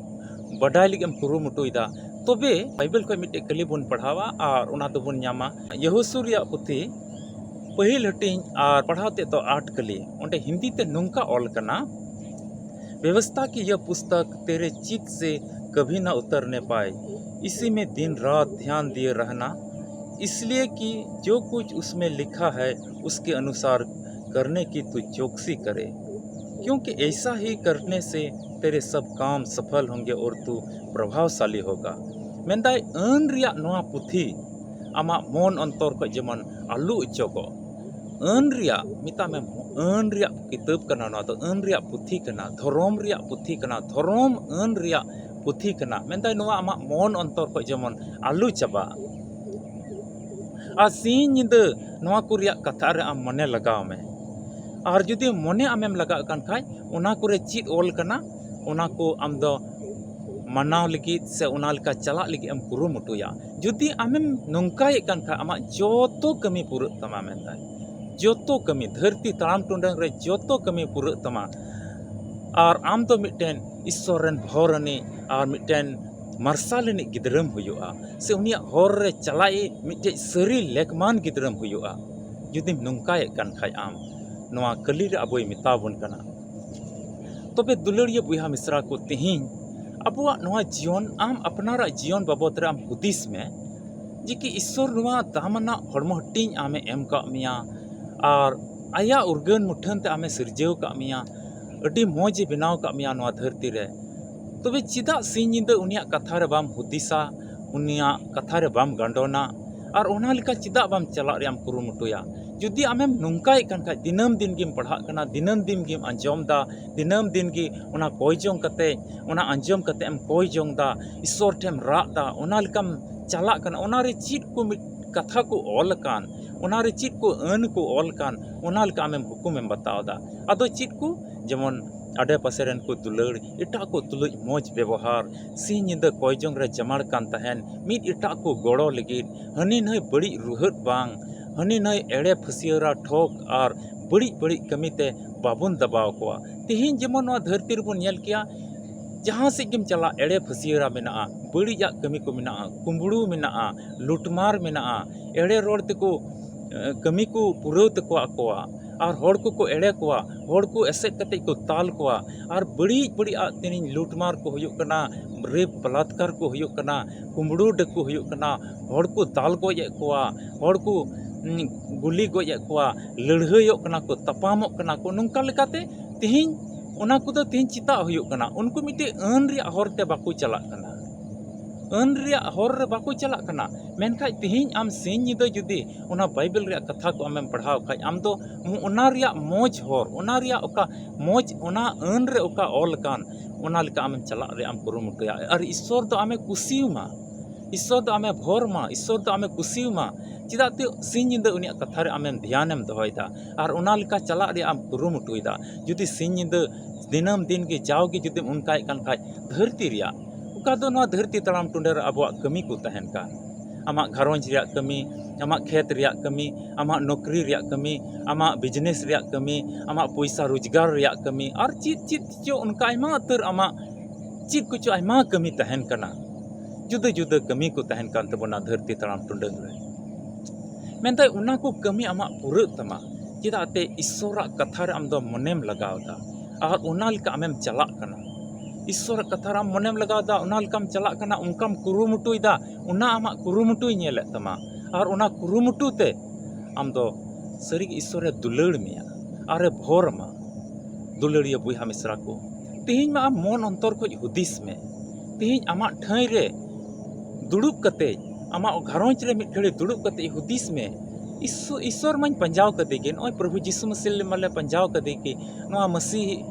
ᱵᱟᱰᱟᱭ ᱞᱟᱹᱜᱤᱫ ᱮᱢ ᱠᱩᱨᱩᱢᱩᱴᱩᱭᱮᱫᱟ, ᱛᱚᱵᱮ ᱵᱟᱭᱵᱮᱞ ᱠᱷᱚᱱ ᱢᱤᱫᱴᱮᱡ ᱠᱟᱹᱞᱤ ᱵᱚᱱ ᱯᱟᱲᱦᱟᱣᱟ ᱟᱨ ᱚᱱᱟ ᱫᱚᱵᱚᱱ ᱧᱟᱢᱟ ᱭᱮᱦᱳᱥᱩ ᱨᱮᱭᱟᱜ ᱯᱩᱛᱷᱤ, ᱯᱟᱹᱦᱤᱞ ᱦᱟᱹᱴᱤᱧ ᱟᱨ ᱯᱟᱲᱦᱟᱣ ᱛᱮᱫ ᱫᱚ ᱟᱴ ᱠᱟᱹᱞᱤ᱾ ᱚᱸᱰᱮ ᱦᱤᱱᱫᱤ ᱛᱮ ᱱᱚᱝᱠᱟ ᱚᱞ ᱠᱟᱱᱟ, व्यवस्था की यह पुस्तक तेरे चित्त से कभी न उतरने पाए। इसी में दिन रात ध्यान दिए रहना, इसलिए कि जो कुछ उसमें लिखा है, उसके अनुसार करने की तू चौकसी करे, क्योंकि ऐसा ही करने से तेरे सब काम सफल होंगे और तू प्रभावशाली होगा। ᱢᱮᱱᱫᱟᱭ, ᱟᱹᱱ ᱨᱮᱭᱟᱜ ᱱᱚᱣᱟ ᱯᱩᱛᱷᱤ ᱟᱢᱟᱜ ᱢᱚᱱ ᱚᱱᱛᱚᱨ ᱠᱷᱚᱡ ᱡᱮᱢᱚᱱ ᱟᱞᱚ ᱚᱪᱚᱜᱚᱜ᱾ ᱟᱹᱱ ᱨᱮᱭᱟᱜ, ᱢᱮᱛᱟᱜ ᱢᱮ, ᱟᱹᱱ ᱨᱮᱭᱟᱜ ᱠᱤᱛᱟᱹᱵ ᱠᱟᱱᱟ ᱱᱚᱣᱟ ᱫᱚ, ᱟᱹᱱ ᱨᱮᱭᱟᱜ ᱯᱩᱛᱷᱤ ᱠᱟᱱᱟ, ᱫᱷᱚᱨᱚᱢ ᱨᱮᱭᱟᱜ ᱯᱩᱛᱷᱤ ᱠᱟᱱᱟ, ᱫᱷᱚᱨᱚᱢ ᱟᱹᱱ ᱨᱮᱭᱟᱜ ᱯᱩᱛᱷᱤ ᱠᱟᱱᱟ᱾ ᱢᱮᱱᱫᱟᱭ, ᱱᱚᱣᱟ ᱟᱢᱟᱜ ᱢᱚᱱ ᱚᱱᱛᱚᱨ ᱠᱷᱚᱡ ᱡᱮᱢᱚᱱ ᱟᱞᱚ ᱪᱟᱵᱟᱜ᱾ ᱟᱨ ᱥᱤᱧ ᱧᱤᱫᱟᱹ ᱱᱚᱣᱟ ᱠᱚ ᱨᱮᱭᱟᱜ ᱠᱟᱛᱷᱟ ᱨᱮ ᱟᱢ ᱢᱚᱱᱮ ᱞᱟᱜᱟᱣ ᱢᱮ᱾ ᱟᱨ ᱡᱩᱫᱤ ᱢᱚᱱᱮ ᱟᱢᱮᱢ ᱞᱟᱜᱟᱜ ᱠᱟᱱ ᱠᱷᱟᱡ, ᱚᱱᱟ ᱠᱚᱨᱮ ᱪᱮᱫ ᱚᱞ ᱠᱟᱱᱟ, ᱚᱱᱟ ᱠᱚ ᱟᱢ ᱫᱚ ᱢᱟᱱᱟᱣ ᱞᱟᱹᱜᱤᱫ ᱥᱮ ᱚᱱᱟ ᱞᱮᱠᱟ ᱪᱟᱞᱟᱜ ᱞᱟᱹᱜᱤᱫ ᱮᱢ ᱠᱩᱨᱩᱢᱩᱴᱩᱭᱟ᱾ ᱡᱩᱫᱤ ᱟᱢᱮᱢ ᱱᱚᱝᱠᱟᱭᱮᱫ ᱠᱟᱱ ᱠᱷᱟᱡ, ᱟᱢᱟᱜ ᱡᱚᱛᱚ ᱠᱟᱹᱢᱤ ᱯᱩᱨᱟᱹᱜ ᱛᱟᱢᱟ ᱢᱮᱱᱫᱟᱭ᱾ ᱡᱚᱛᱚ ᱠᱟᱹᱢᱤ, ᱫᱷᱟᱹᱨᱛᱤ ᱛᱟᱲᱟᱢ ᱴᱩᱰᱟᱹᱝ ᱨᱮ ᱡᱚᱛᱚ ᱠᱟᱹᱢᱤ ᱯᱩᱨᱟᱹᱜ ᱛᱟᱢᱟ᱾ ᱟᱨ ᱟᱢ ᱫᱚ ᱢᱤᱫᱴᱮᱱ ᱤᱥᱥᱚᱨ ᱨᱮᱱ ᱵᱷᱚᱨ ᱟᱹᱱᱤᱡ, ᱟᱨ ᱢᱤᱫᱴᱮᱱ ᱢᱟᱨᱥᱟᱞ ᱨᱤᱱᱤᱡ ᱜᱤᱫᱽᱨᱟᱹᱢ ᱦᱩᱭᱩᱜᱼᱟ, ᱥᱮ ᱩᱱᱤᱭᱟᱜ ᱦᱚᱨ ᱨᱮ ᱪᱟᱞᱟᱜ ᱤᱡ ᱢᱤᱫᱴᱮᱡ ᱥᱟᱹᱨᱤ ᱞᱮᱠᱢᱟᱱ ᱜᱤᱫᱽᱨᱟᱹᱢ ᱦᱩᱭᱩᱜᱼᱟ᱾ ᱡᱩᱫᱤᱢ ᱱᱚᱝᱠᱟᱭᱮᱫ ᱠᱟᱱ ᱠᱷᱟᱡ ᱟᱢ, ᱱᱚᱣᱟ ᱠᱟᱹᱞᱤ ᱨᱮ ᱟᱵᱚᱭ ᱢᱮᱛᱟ ᱵᱚᱱ ᱠᱟᱱᱟ᱾ ᱛᱚᱵᱮ ᱫᱩᱞᱟᱹᱲᱤᱭᱟᱹ ᱵᱚᱭᱦᱟ ᱢᱤᱥᱨᱟ ᱠᱚ, ᱛᱮᱦᱮᱧ ᱟᱵᱚᱣᱟᱜ ᱱᱚᱣᱟ ᱡᱤᱭᱚᱱ, ᱟᱢ ᱟᱯᱱᱟᱨᱟᱜ ᱡᱤᱭᱚᱱ ᱵᱟᱵᱚᱫ ᱨᱮ ᱟᱢ ᱦᱩᱫᱤᱥ ᱢᱮ, ᱡᱮ ᱠᱤ ᱤᱥᱥᱚᱨ ᱱᱚᱣᱟ ᱫᱟᱢᱟᱱᱟᱜ ᱦᱚᱲᱢᱚ ᱦᱟᱹᱴᱤᱧ ᱟᱢᱮ ᱮᱢ ᱠᱟᱜ ᱢᱮᱭᱟ ᱟᱨ ᱟᱭᱟᱜ ᱩᱨᱜᱟᱹᱱ ᱢᱩᱴᱷᱟᱹᱱ ᱛᱮ ᱟᱢᱮ ᱥᱤᱨᱡᱟᱹᱣ ᱠᱟᱜ ᱢᱮᱭᱟ, ᱟᱹᱰᱤ ᱢᱚᱡᱽ ᱮ ᱵᱮᱱᱟᱣ ᱠᱟᱜ ᱢᱮᱭᱟ ᱱᱚᱣᱟ ᱫᱷᱟᱹᱨᱛᱤ ᱨᱮ᱾ ᱛᱚᱵᱮ ᱪᱮᱫᱟᱜ ᱥᱤᱧ ᱧᱤᱫᱟᱹ ᱩᱱᱤᱭᱟᱜ ᱠᱟᱛᱷᱟ ᱨᱮ ᱵᱟᱢ ᱦᱩᱫᱤᱥᱟ, ᱩᱱᱤᱭᱟᱜ ᱠᱟᱛᱷᱟ ᱨᱮ ᱵᱟᱢ ᱜᱟᱱᱰᱚᱱᱟ, ᱟᱨ ᱚᱱᱟ ᱞᱮᱠᱟ ᱪᱮᱫᱟᱜ ᱵᱟᱢ ᱪᱟᱞᱟᱜ ᱨᱮᱭᱟᱜ ᱮᱢ ᱠᱩᱨᱩᱢᱩᱴᱩᱭᱟ? ᱡᱩᱫᱤ ᱟᱢᱮᱢ ᱱᱚᱝᱠᱟᱭᱮᱫ ᱠᱟᱱ ᱠᱷᱟᱡ, ᱫᱤᱱᱟᱹᱢ ᱫᱤᱱ ᱜᱮᱢ ᱯᱟᱲᱦᱟᱜ ᱠᱟᱱᱟ, ᱫᱤᱱᱟᱹᱢ ᱫᱤᱱ ᱜᱮᱢ ᱟᱸᱡᱚᱢ ᱫᱟ, ᱫᱤᱱᱟᱹᱢ ᱫᱤᱱ ᱜᱮ ᱚᱱᱟ ᱠᱚᱭ ᱡᱚᱝ ᱠᱟᱛᱮ, ᱚᱱᱟ ᱟᱸᱡᱚᱢ ᱠᱟᱛᱮ ᱮᱢ ᱠᱚᱭ ᱡᱚᱝ ᱫᱟ, ᱤᱥᱥᱚᱨ ᱴᱷᱮᱱ ᱨᱟᱜ ᱫᱟ, ᱚᱱᱟ ᱞᱮᱠᱟᱢ ᱪᱟᱞᱟᱜ ᱠᱟᱱᱟ, ᱚᱱᱟ ᱨᱮ ᱪᱮᱫ ᱠᱚ ᱢᱤᱫ ᱠᱟᱛᱷᱟ ᱠᱚ ᱚᱞ ᱟᱠᱟᱱ, ᱚᱱᱟ ᱨᱮ ᱪᱮᱫ ᱠᱚ ᱟᱹᱱ ᱠᱚ ᱚᱞ ᱟᱠᱟᱱ, ᱚᱱᱟ ᱞᱮᱠᱟ ᱟᱢᱮᱢ ᱦᱩᱠᱩᱢᱮᱢ ᱵᱟᱛᱟᱣ ᱫᱟ᱾ ᱟᱫᱚ ᱪᱮᱫ ᱠᱚ? ᱡᱮᱢᱚᱱ ᱟᱰᱮ ᱯᱟᱥᱮ ᱨᱮᱱ ᱠᱚ ᱫᱩᱞᱟᱹᱲ, ᱮᱴᱟᱜ ᱠᱚ ᱛᱩᱞᱩᱡ ᱢᱚᱡᱽ ᱵᱮᱵᱚᱦᱟᱨ, ᱥᱤᱧ ᱧᱤᱫᱟᱹ ᱠᱚᱭ ᱡᱚᱝ ᱨᱮ ᱡᱟᱢᱟᱲ ᱠᱟᱱ ᱛᱟᱦᱮᱱ, ᱢᱤᱫ ᱮᱴᱟᱜ ᱠᱚ ᱜᱚᱲᱚ ᱞᱟᱹᱜᱤᱫ, ᱦᱟᱹᱱᱤ ᱱᱟᱹᱭ ᱵᱟᱹᱲᱤᱡ ᱨᱩᱦᱟᱹᱫ ᱵᱟᱝ, ᱦᱟᱹᱱᱤ ᱱᱟᱹᱭ ᱮᱲᱮ ᱯᱷᱟᱹᱥᱭᱟᱹᱨᱟ ᱴᱷᱚᱠ ᱟᱨ ᱵᱟᱹᱲᱤᱡ ᱵᱟᱹᱲᱤᱡ ᱠᱟᱹᱢᱤ ᱛᱮ ᱵᱟᱵᱚᱱ ᱫᱟᱵᱟᱣ ᱠᱚᱣᱟ᱾ ᱛᱮᱦᱮᱧ ᱡᱮᱢᱚᱱ ᱱᱚᱣᱟ ᱫᱷᱟᱹᱨᱛᱤ ᱨᱮᱵᱚᱱ ᱧᱮᱞ ᱠᱮᱭᱟ, ᱡᱟᱦᱟᱸ ᱥᱮᱫ ᱜᱮᱢ ᱪᱟᱞᱟᱜ, ᱮᱲᱮ ᱯᱷᱟᱹᱥᱭᱟᱹᱨᱟ ᱢᱮᱱᱟᱜᱼᱟ, ᱵᱟᱹᱲᱤᱡᱟᱜ ᱠᱟᱹᱢᱤ ᱠᱚ ᱢᱮᱱᱟᱜᱼᱟ, ᱠᱩᱢᱵᱽᱲᱩ ᱢᱮᱱᱟᱜᱼᱟ, ᱞᱩᱴᱢᱟᱨ ᱢᱮᱱᱟᱜᱼᱟ, ᱮᱲᱮ ᱨᱚᱲ ᱛᱮᱠᱚ, ᱮ, ᱠᱟᱹᱢᱤ ᱠᱚ ᱯᱩᱨᱟᱹᱣ ᱛᱟᱠᱚᱣᱟ ᱟᱠᱚᱣᱟᱜ, ᱟᱨ ᱦᱚᱲ ᱠᱚᱠᱚ ᱮᱲᱮ ᱠᱚᱣᱟ, ᱦᱚᱲ ᱠᱚ ᱮᱥᱮᱫ ᱠᱟᱛᱮ ᱠᱚ ᱛᱟᱞ ᱠᱚᱣᱟ, ᱟᱨ ᱵᱟᱹᱲᱤᱡ ᱵᱟᱹᱲᱤᱡ ᱟᱜ ᱛᱮᱦᱮᱧ ᱞᱩᱴᱢᱟᱨ ᱠᱚ ᱦᱩᱭᱩᱜ ᱠᱟᱱᱟ, ᱨᱮᱯ ᱵᱟᱞᱟᱛᱠᱟᱨ ᱠᱚ ᱦᱩᱭᱩᱜ ᱠᱟᱱᱟ, ᱠᱩᱢᱵᱽᱲᱩ ᱰᱟᱹᱠᱩ ᱦᱩᱭᱩᱜ ᱠᱟᱱᱟ, ᱦᱚᱲ ᱠᱚ ᱫᱟᱞ ᱜᱚᱡ ᱮᱫ ᱠᱚᱣᱟ, ᱦᱚᱲ ᱠᱚ, ᱩᱸ, ᱜᱩᱞᱤ ᱜᱚᱡ ᱮᱫ ᱠᱚᱣᱟ, ᱞᱟᱹᱲᱦᱟᱹᱭᱚᱜ ᱠᱟᱱᱟ ᱠᱚ, ᱛᱟᱯᱟᱢᱚᱜ ᱠᱟᱱᱟ ᱠᱚ᱾ ᱱᱚᱝᱠᱟ ᱞᱮᱠᱟᱛᱮ ᱛᱮᱦᱮᱧ ᱚᱱᱟ ᱠᱚᱫᱚ ᱛᱮᱦᱮᱧ ᱪᱮᱫᱟᱜ ᱦᱩᱭᱩᱜ ᱠᱟᱱᱟ? ᱩᱱᱠᱩ ᱢᱤᱫᱴᱮᱡ ᱟᱹᱱ ᱨᱮᱭᱟᱜ ᱦᱚᱨ ᱛᱮ ᱵᱟᱠᱚ ᱪᱟᱞᱟᱜ ᱠᱟᱱᱟ, ᱟᱹᱱ ᱨᱮᱭᱟᱜ ᱦᱚᱨ ᱨᱮ ᱵᱟᱠᱚ ᱪᱟᱞᱟᱜ ᱠᱟᱱᱟ᱾ ᱢᱮᱱᱠᱷᱟᱡ ᱛᱮᱦᱮᱧ ᱟᱢ ᱥᱤᱧ ᱧᱤᱫᱟᱹ ᱡᱩᱫᱤ ᱚᱱᱟ ᱵᱟᱭᱵᱮᱞ ᱨᱮᱭᱟᱜ ᱠᱟᱛᱷᱟ ᱠᱚ ᱟᱢᱮᱢ ᱯᱟᱲᱦᱟᱣ ᱠᱷᱟᱡ, ᱟᱢ ᱫᱚ ᱚᱱᱟ ᱨᱮᱭᱟᱜ ᱢᱚᱡᱽ ᱦᱚᱨ, ᱚᱱᱟ ᱨᱮᱭᱟᱜ ᱚᱠᱟ ᱢᱚᱡᱽ, ᱚᱱᱟ ᱟᱹᱱ ᱨᱮ ᱚᱠᱟ ᱚᱞ ᱟᱠᱟᱱ, ᱚᱱᱟ ᱞᱮᱠᱟ ᱟᱢᱮᱢ ᱪᱟᱞᱟᱜ ᱨᱮᱭᱟᱜ ᱮᱢ ᱠᱩᱨᱩᱢᱩᱴᱩᱭᱟ᱾ ᱟᱨ ᱤᱥᱥᱚᱨ ᱫᱚ ᱟᱢᱮ ᱠᱩᱥᱤᱣᱟᱢᱟ, ᱤᱥᱥᱚᱨ ᱫᱚ ᱟᱢᱮ ᱵᱷᱚᱨ ᱢᱟ, ᱤᱥᱥᱚᱨ ᱫᱚ ᱟᱢᱮ ᱠᱩᱥᱤᱣᱟᱢᱟ᱾ ᱪᱮᱫᱟᱜ ᱛᱮ ᱥᱤᱧ ᱧᱤᱫᱟᱹ ᱩᱱᱤᱭᱟᱜ ᱠᱟᱛᱷᱟ ᱨᱮ ᱟᱢᱮᱢ ᱫᱷᱮᱭᱟᱱᱮᱢ ᱫᱚᱦᱚᱭᱮᱫᱟ ᱟᱨ ᱚᱱᱟ ᱞᱮᱠᱟ ᱪᱟᱞᱟᱜ ᱨᱮᱭᱟᱜ ᱮᱢ ᱠᱩᱨᱩᱢᱩᱴᱩᱭᱮᱫᱟ᱾ ᱡᱩᱫᱤ ᱥᱤᱧ ᱧᱤᱫᱟᱹ ᱫᱤᱱᱟᱹᱢ ᱫᱤᱱ ᱜᱮ ᱡᱟᱣᱜᱮ ᱡᱩᱫᱤᱢ ᱚᱱᱠᱟᱭᱮᱫ ᱠᱟᱱ ᱠᱷᱟᱡ, ᱫᱷᱟᱹᱨᱛᱤ ᱨᱮᱭᱟᱜ ᱚᱠᱟ ᱫᱚ ᱱᱚᱣᱟ ᱫᱷᱟᱹᱨᱛᱤ ᱛᱟᱲᱟᱢ ᱴᱩᱸᱰᱟᱹ ᱨᱮ ᱟᱵᱚᱣᱟᱜ ᱠᱟᱹᱢᱤ ᱠᱚ ᱛᱟᱦᱮᱱ ᱠᱟᱱ, ᱟᱢᱟᱜ ᱜᱷᱟᱨᱚᱸᱡᱽ ᱨᱮᱭᱟᱜ ᱠᱟᱹᱢᱤ, ᱟᱢᱟᱜ ᱠᱷᱮᱛ ᱨᱮᱭᱟᱜ ᱠᱟᱹᱢᱤ, ᱟᱢᱟᱜ ᱱᱚᱠᱨᱤ ᱨᱮᱭᱟᱜ ᱠᱟᱹᱢᱤ, ᱟᱢᱟᱜ ᱵᱤᱡᱽᱱᱮᱥ ᱨᱮᱭᱟᱜ ᱠᱟᱹᱢᱤ, ᱟᱢᱟᱜ ᱯᱚᱭᱥᱟ ᱨᱳᱡᱽᱜᱟᱨ ᱨᱮᱭᱟᱜ ᱠᱟᱹᱢᱤ, ᱟᱨ ᱪᱮᱫ ᱪᱮᱫ ᱪᱚ ᱚᱱᱠᱟ ᱟᱭᱢᱟ ᱩᱛᱟᱹᱨ ᱟᱢᱟᱜ ᱪᱮᱫ ᱠᱚᱪᱚ ᱟᱭᱢᱟ ᱠᱟᱹᱢᱤ ᱛᱟᱦᱮᱱ ᱠᱟᱱᱟ, ᱡᱩᱫᱟᱹ ᱡᱩᱫᱟᱹ ᱠᱟᱹᱢᱤ ᱠᱚ ᱛᱟᱦᱮᱱ ᱠᱟᱱ ᱛᱟᱵᱚᱱᱟ ᱫᱷᱟᱹᱨᱛᱤ ᱛᱟᱲᱟᱢ ᱴᱩᱰᱟᱹᱝ ᱨᱮ᱾ ᱢᱮᱱᱫᱟᱭ, ᱚᱱᱟ ᱠᱚ ᱠᱟᱹᱢᱤ ᱟᱢᱟᱜ ᱯᱩᱨᱟᱹᱜ ᱛᱟᱢᱟ᱾ ᱪᱮᱫᱟᱜ ᱛᱮ? ᱤᱥᱥᱚᱨᱟᱜ ᱠᱟᱛᱷᱟ ᱨᱮ ᱟᱢ ᱫᱚ ᱢᱚᱱᱮᱢ ᱞᱟᱜᱟᱣ ᱮᱫᱟ ᱟᱨ ᱚᱱᱟ ᱞᱮᱠᱟ ᱟᱢᱮᱢ ᱪᱟᱞᱟᱜ ᱠᱟᱱᱟ᱾ ᱤᱥᱥᱚᱨᱟᱜ ᱠᱟᱛᱷᱟ ᱨᱮ ᱟᱢ ᱢᱚᱱᱮᱢ ᱞᱟᱜᱟᱣ ᱮᱫᱟ, ᱚᱱᱟ ᱞᱮᱠᱟᱢ ᱪᱟᱞᱟᱜ ᱠᱟᱱᱟ, ᱚᱱᱠᱟᱢ ᱠᱩᱨᱩᱢᱩᱴᱩᱭᱮᱫᱟ, ᱚᱱᱟ ᱟᱢᱟᱜ ᱠᱩᱨᱩᱢᱩᱴᱩᱭ ᱧᱮᱞᱮᱫ ᱛᱟᱢᱟ᱾ ᱟᱨ ᱚᱱᱟ ᱠᱩᱨᱩᱢᱩᱴᱩ ᱛᱮ ᱟᱢ ᱫᱚ ᱥᱟᱹᱨᱤᱜᱮ ᱤᱥᱥᱚᱨᱮ ᱫᱩᱞᱟᱹᱲ ᱢᱮᱭᱟ ᱟᱨᱮ ᱵᱷᱚᱨ ᱟᱢᱟ᱾ ᱫᱩᱞᱟᱹᱲᱤᱭᱟᱹ ᱵᱚᱭᱦᱟ ᱢᱤᱥᱨᱟ ᱠᱚ, ᱛᱮᱦᱮᱧ ᱢᱟ ᱟᱢ ᱢᱚᱱ ᱚᱱᱛᱚᱨ ᱠᱷᱚᱱ ᱦᱩᱫᱤᱥ ᱢᱮ᱾ ᱛᱮᱦᱮᱧ ᱟᱢᱟᱜ ᱴᱷᱟᱹᱭ ᱨᱮ ᱫᱩᱲᱩᱵ ᱠᱟᱛᱮ, ᱟᱢᱟᱜ ᱜᱷᱟᱨᱚᱸᱡᱽ ᱨᱮ ᱢᱤᱫ ᱜᱷᱟᱹᱲᱤ ᱫᱩᱲᱩᱵ ᱠᱟᱛᱮ ᱦᱩᱫᱤᱥ ᱢᱮ, ᱤᱥᱥᱚ-, ᱤᱥᱥᱚᱨ ᱢᱟᱧ ᱯᱟᱸᱡᱟᱣ ᱠᱟᱫᱮ ᱜᱮ, ᱱᱚᱜᱼᱚᱭ ᱯᱨᱚᱵᱷᱩ ᱡᱤᱥᱩ ᱢᱟᱹᱥᱤ ᱢᱟᱞᱮ ᱯᱟᱸᱡᱟᱣ ᱠᱟᱫᱮ ᱜᱮ, ᱱᱚᱣᱟ ᱢᱟᱹᱥᱤ,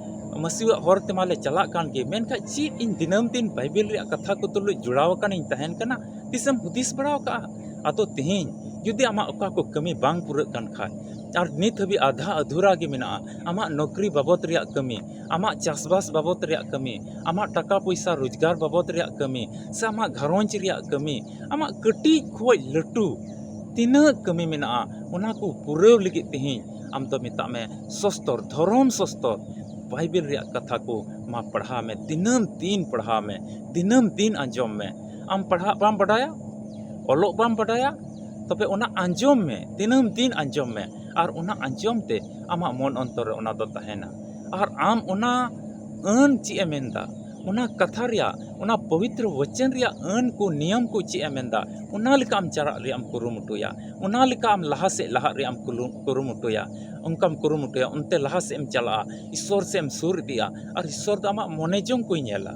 ᱢᱟᱹᱥᱤᱣᱟᱜ ᱦᱚᱨ ᱛᱮ ᱢᱟᱞᱮ ᱪᱟᱞᱟᱜ ᱠᱟᱱ ᱜᱮ, ᱢᱮᱱᱠᱷᱟᱱ ᱪᱮᱫ ᱤᱧ ᱫᱤᱱᱟᱹᱢ ᱫᱤᱱ ᱵᱟᱭᱵᱮᱞ ᱨᱮᱭᱟᱜ ᱠᱟᱛᱷᱟ ᱠᱚ ᱛᱩᱞᱩᱡ ᱡᱚᱲᱟᱣ ᱟᱠᱟᱱᱤᱧ ᱛᱟᱦᱮᱱ ᱠᱟᱱᱟ? ᱛᱤᱥᱮᱢ ᱦᱩᱫᱤᱥ ᱵᱟᱲᱟ ᱟᱠᱟᱜᱼᱟ? ᱟᱫᱚ ᱛᱮᱦᱮᱧ ᱡᱩᱫᱤ ᱟᱢᱟᱜ ᱚᱠᱟ ᱠᱚ ᱠᱟᱹᱢᱤ ᱵᱟᱝ ᱯᱩᱨᱟᱹᱜ ᱠᱟᱱ ᱠᱷᱟᱡ, ᱟᱨ ᱱᱤᱛ ᱦᱟᱹᱵᱤᱡ ᱟᱫᱷᱟ ᱟᱫᱷᱩᱨᱟ ᱜᱮ ᱢᱮᱱᱟᱜᱼᱟ, ᱟᱢᱟᱜ ᱱᱚᱠᱨᱤ ᱵᱟᱵᱚᱛ ᱨᱮᱭᱟᱜ ᱠᱟᱹᱢᱤ, ᱟᱢᱟᱜ ᱪᱟᱥᱵᱟᱥ ᱵᱟᱵᱚᱛ ᱨᱮᱭᱟᱜ ᱠᱟᱹᱢᱤ, ᱟᱢᱟᱜ ᱴᱟᱠᱟ ᱯᱚᱭᱥᱟ ᱨᱳᱡᱽᱜᱟᱨ ᱵᱟᱵᱚᱛ ᱨᱮᱭᱟᱜ ᱠᱟᱹᱢᱤ, ᱥᱮ ᱟᱢᱟᱜ ᱜᱷᱟᱨᱚᱸᱡᱽ ᱨᱮᱭᱟᱜ ᱠᱟᱹᱢᱤ, ᱟᱢᱟᱜ ᱠᱟᱹᱴᱤᱡ ᱠᱷᱚᱡ ᱞᱟᱹᱴᱩ ᱛᱤᱱᱟᱹᱜ ᱠᱟᱹᱢᱤ ᱢᱮᱱᱟᱜᱼᱟ, ᱚᱱᱟ ᱠᱚ ᱯᱩᱨᱟᱹᱣ ᱞᱟᱹᱜᱤᱫ ᱛᱮᱦᱮᱧ ᱟᱢ ᱫᱚ ᱢᱮᱛᱟᱜ ᱢᱮ ᱥᱚᱥᱛᱚᱨ, ᱫᱷᱚᱨᱚᱢ ᱥᱚᱥᱛᱚᱨ, ᱵᱟᱭᱵᱮᱞ ᱨᱮᱭᱟᱜ ᱠᱟᱛᱷᱟ ᱠᱚ ᱢᱟ ᱯᱟᱲᱦᱟᱣ ᱢᱮ, ᱫᱤᱱᱟᱹᱢ ᱫᱤᱱ ᱯᱟᱲᱦᱟᱣ ᱢᱮ, ᱫᱤᱱᱟᱹᱢ ᱫᱤᱱ ᱟᱸᱡᱚᱢ ᱢᱮ᱾ ᱟᱢ ᱯᱟᱲᱦᱟᱜ ᱵᱟᱢ ᱵᱟᱰᱟᱭᱟ, ᱚᱞᱚᱜ ᱵᱟᱢ ᱵᱟᱰᱟᱭᱟ, ᱛᱚᱵᱮ ᱚᱱᱟ ᱟᱸᱡᱚᱢ ᱢᱮ, ᱫᱤᱱᱟᱹᱢ ᱫᱤᱱ ᱟᱸᱡᱚᱢ ᱢᱮ, ᱟᱨ ᱚᱱᱟ ᱟᱸᱡᱚᱢ ᱛᱮ ᱟᱢᱟᱜ ᱢᱚᱱ ᱚᱱᱛᱚᱨ ᱨᱮ ᱚᱱᱟ ᱫᱚ ᱛᱟᱦᱮᱱᱟ᱾ ᱟᱨ ᱟᱢ ᱚᱱᱟ ᱟᱹᱱ ᱪᱮᱫ ᱮ ᱢᱮᱱᱫᱟ, ᱚᱱᱟ ᱠᱟᱛᱷᱟ ᱨᱮᱭᱟᱜ, ᱚᱱᱟ ᱯᱚᱵᱤᱛᱨᱚ ᱵᱚᱪᱚᱱ ᱨᱮᱭᱟᱜ ᱟᱹᱱ ᱠᱚ, ᱱᱤᱭᱚᱢ ᱠᱚ ᱪᱮᱫ ᱮ ᱢᱮᱱᱫᱟ, ᱚᱱᱟ ᱞᱮᱠᱟ ᱟᱢ ᱪᱟᱞᱟᱜ ᱨᱮᱭᱟᱜ ᱮᱢ ᱠᱩᱨᱩᱢᱩᱴᱩᱭᱟ, ᱚᱱᱟ ᱞᱮᱠᱟ ᱟᱢ ᱞᱟᱦᱟ ᱥᱮᱫ ᱞᱟᱦᱟᱜ ᱨᱮᱭᱟᱜ ᱮᱢ ᱠᱩᱞᱩ-, ᱠᱩᱨᱩᱢᱩᱴᱩᱭᱟ᱾ ᱚᱱᱠᱟᱢ ᱠᱩᱨᱩᱢᱩᱴᱩᱭᱟ, ᱚᱱᱛᱮ ᱞᱟᱦᱟ ᱥᱮᱫ ᱮᱢ ᱪᱟᱞᱟᱜᱼᱟ, ᱤᱥᱥᱚᱨ ᱥᱮᱫ ᱮᱢ ᱥᱩᱨ ᱤᱫᱤᱜᱼᱟ, ᱟᱨ ᱤᱥᱥᱚᱨ ᱫᱚ ᱟᱢᱟᱜ ᱢᱚᱱᱮ ᱡᱚᱝ ᱠᱚᱭ ᱧᱮᱞᱟ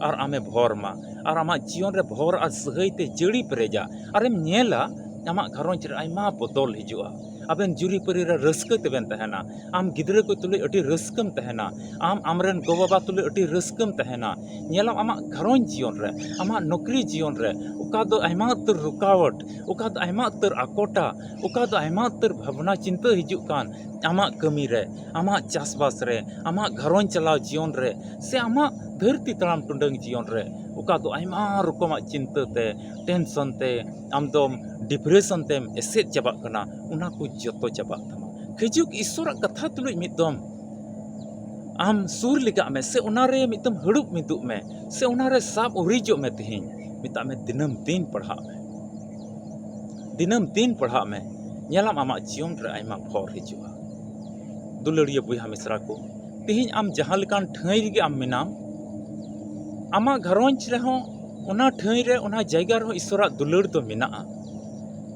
ᱟᱨ ᱟᱢᱮ ᱵᱷᱚᱨ ᱢᱟ, ᱟᱨ ᱟᱢᱟᱜ ᱡᱤᱭᱚᱱ ᱨᱮ ᱵᱷᱚᱨ ᱟᱨ ᱥᱟᱹᱦᱟᱹᱭ ᱛᱮ ᱡᱟᱹᱲᱤ ᱯᱮᱨᱮᱡᱟ, ᱟᱨᱮᱢ ᱧᱮᱞᱟ ᱟᱢᱟᱜ ᱜᱷᱟᱨᱚᱸᱡᱽ ᱨᱮ ᱟᱭᱢᱟ ᱵᱚᱫᱚᱞ ᱦᱤᱡᱩᱜᱼᱟ᱾ ᱟᱵᱮᱱ ᱡᱩᱨᱤᱯᱟᱹᱨᱤ ᱨᱮ ᱨᱟᱹᱥᱠᱟᱹ ᱛᱮᱵᱮᱱ ᱛᱟᱦᱮᱱᱟ, ᱟᱢ ᱜᱤᱫᱽᱨᱟᱹ ᱠᱚ ᱛᱩᱞᱩᱡ ᱟᱹᱰᱤ ᱨᱟᱹᱥᱠᱟᱹᱢ ᱛᱟᱦᱮᱱᱟ, ᱟᱢ ᱟᱢᱨᱮᱱ ᱜᱚ-ᱵᱟᱵᱟ ᱛᱩᱞᱩᱡ ᱟᱹᱰᱤ ᱨᱟᱹᱥᱠᱟᱹᱢ ᱛᱟᱦᱮᱱᱟ᱾ ᱧᱮᱞᱟᱢ ᱟᱢᱟᱜ ᱜᱷᱟᱨᱚᱸᱡᱽ ᱡᱤᱭᱚᱱ ᱨᱮ, ᱟᱢᱟᱜ ᱱᱚᱠᱨᱤ ᱡᱤᱭᱚᱱ ᱨᱮ, ᱚᱠᱟ ᱫᱚ ᱟᱭᱢᱟ ᱩᱛᱟᱹᱨ ᱨᱩᱠᱟᱣᱟᱴ, ᱚᱠᱟ ᱫᱚ ᱟᱭᱢᱟ ᱩᱛᱟᱹᱨ ᱟᱠᱚᱴᱟ, ᱚᱠᱟ ᱫᱚ ᱟᱭᱢᱟ ᱩᱛᱟᱹᱨ ᱵᱷᱟᱵᱽᱱᱟ ᱪᱤᱱᱛᱟᱹ ᱦᱤᱡᱩᱜ ᱠᱟᱱ, ᱟᱢᱟᱜ ᱠᱟᱹᱢᱤ ᱨᱮ, ᱟᱢᱟᱜ ᱪᱟᱥᱵᱟᱥ ᱨᱮ, ᱟᱢᱟᱜ ᱜᱷᱟᱨᱚᱸᱡᱽ ᱪᱟᱞᱟᱣ ᱡᱤᱭᱚᱱ ᱨᱮ, ᱥᱮ ᱟᱢᱟᱜ ᱫᱷᱟᱹᱨᱛᱤ ᱛᱟᱲᱟᱢ ᱴᱩᱰᱟᱹᱝ ᱡᱤᱭᱚᱱ ᱨᱮ, ᱚᱠᱟ ᱫᱚ ᱟᱭᱢᱟ ᱨᱚᱠᱚᱢᱟᱜ ᱪᱤᱱᱛᱟᱹ ᱛᱮ, ᱴᱮᱱᱥᱚᱱ ᱛᱮ, ᱟᱢ ᱫᱚᱢ ᱰᱤᱯᱨᱮᱥᱚᱱ ᱛᱮᱢ ᱮᱥᱮᱫ ᱪᱟᱵᱟᱜ ᱠᱟᱱᱟ, ᱚᱱᱟ ᱠᱚ ᱡᱚᱛᱚ ᱪᱟᱵᱟᱜ ᱛᱟᱢᱟ᱾ ᱠᱷᱤᱡᱩᱜ ᱤᱥᱥᱚᱨᱟᱜ ᱠᱟᱛᱷᱟ ᱛᱩᱞᱩᱡ ᱢᱤᱫ ᱫᱚᱢ ᱟᱢ ᱥᱩᱨ ᱞᱮᱠᱟᱜ ᱢᱮ, ᱥᱮ ᱚᱱᱟᱨᱮ ᱢᱤᱫᱴᱟᱝ ᱦᱟᱹᱲᱩᱵ ᱢᱤᱫᱚᱜ ᱢᱮ, ᱥᱮ ᱚᱱᱟᱨᱮ ᱥᱟᱵ ᱩᱨᱤᱡᱚᱜ ᱢᱮ᱾ ᱛᱮᱦᱮᱧ ᱢᱮᱛᱟᱜ ᱢᱮ, ᱫᱤᱱᱟᱹᱢ ᱫᱤᱱ ᱯᱟᱲᱦᱟᱜ ᱢᱮ, ᱫᱤᱱᱟᱹᱢ ᱫᱤᱱ ᱯᱟᱲᱦᱟᱜ ᱢᱮ᱾ ᱧᱮᱞᱟᱢ, ᱟᱢᱟᱜ ᱡᱤᱭᱚᱱ ᱨᱮ ᱟᱭᱢᱟ ᱵᱷᱚᱨ ᱦᱤᱡᱩᱜᱼᱟ᱾ ᱫᱩᱞᱟᱹᱲᱤᱭᱟᱹ ᱵᱚᱭᱦᱟ ᱢᱤᱥᱨᱟ ᱠᱚ, ᱛᱮᱦᱮᱧ ᱟᱢ ᱡᱟᱦᱟᱸ ᱞᱮᱠᱟᱱ ᱴᱷᱟᱹᱭ ᱨᱮᱜᱮ ᱟᱢ ᱢᱮᱱᱟᱢ, ᱟᱢᱟᱜ ᱜᱷᱟᱨᱚᱸᱡᱽ ᱨᱮᱦᱚᱸ ᱚᱱᱟ ᱴᱷᱟᱹᱭ ᱨᱮ, ᱚᱱᱟ ᱡᱟᱭᱜᱟ ᱨᱮᱦᱚᱸ ᱤᱥᱥᱚᱨᱟᱜ ᱫᱩᱞᱟᱹᱲ ᱫᱚ ᱢᱮᱱᱟᱜᱼᱟ᱾